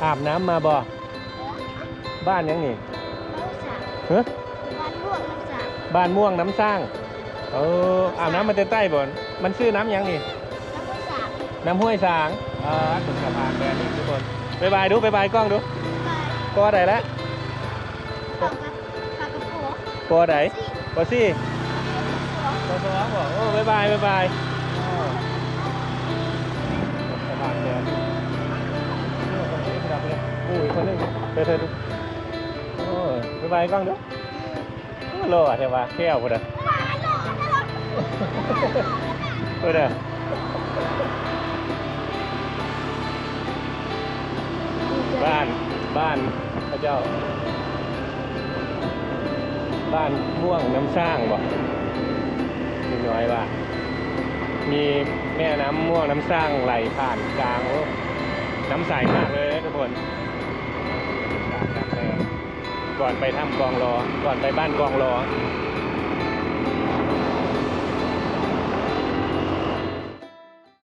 ອາບນ້ຳມາບໍ່? ເອີ ບ້ານຫຍັງນີ້? ນ້ຳຊ້າງ ຮະ? ບ້ານມ່ວງນ້ຳຊ້າງ ບ້ານມ່ວງນ້ຳຊ້າງ. ເອີ ອາບນ້ຳມາແຕ່ໃຕ້ບໍ່? ມັນຊື່ນ້ຳຫຍັງນີ້? ນ້ຳຫ້ວຍຊ້າງ ນ້ຳຫ້ວຍຊ້າງ. ອ່າ ເປັນສະພານແບບນີ້ທຸກຄົນ. ບາຍບາຍດູ ບາຍບາຍກ້ອງດູ. ບາຍບາຍ. ກໍໄດ້ແລ້ວ ປ ປ ປ ໃດ? ປ ສີ່ ປ ສີ່ ປ ສອງ ປ ສອງບໍ? ໂອ້ ບາຍບາຍ ບາຍບາຍ. ໂອ້ ສະບາຍແລ້ວ ໂອ້ ອີກຄົນໜຶ່ງ ເທີໆ ໂອ້ ບາຍບາຍກ້ອງດູ. ໂອ້ ຫຼໍ່ແທ້ວ່າ ແຂ້ວພຸ້ນນະ ພຸ້ນນະ. ບ້ານ ບ້ານເຂົາເຈົ້າ ບ້ານມ່ວງນ້ຳຊ້າງບໍ? ເດັກນ້ອຍວ່າ ມີແມ່ນ້ຳມ່ວງນ້ຳຊ້າງໄຫຼຜ່ານກາງ. ໂອ້ ນ້ຳໃສມາກເລີຍທຸກຄົນ. ກ່ອນໄປຖ້ຳກອງລໍ ກ່ອນໄປບ້ານກອງລໍ.